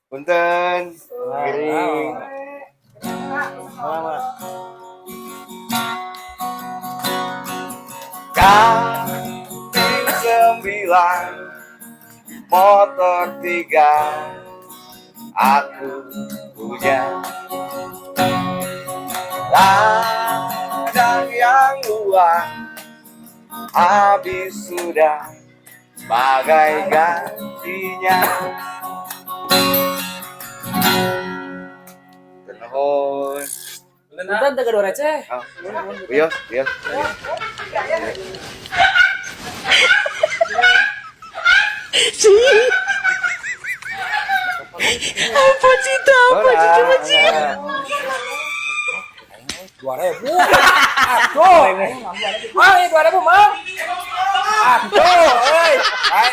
Punten. Giring. Mama. Kaping 9, motor 3, aku punya ladang yang luas, habis sudah bagai gantinya. Nuhun. Punten teu gaduh receh. Oh, wios, wios. Apa cita? Apa cita? Cita? 2000. Aduh. Mang, ini 2000, Mang. Aduh, euy.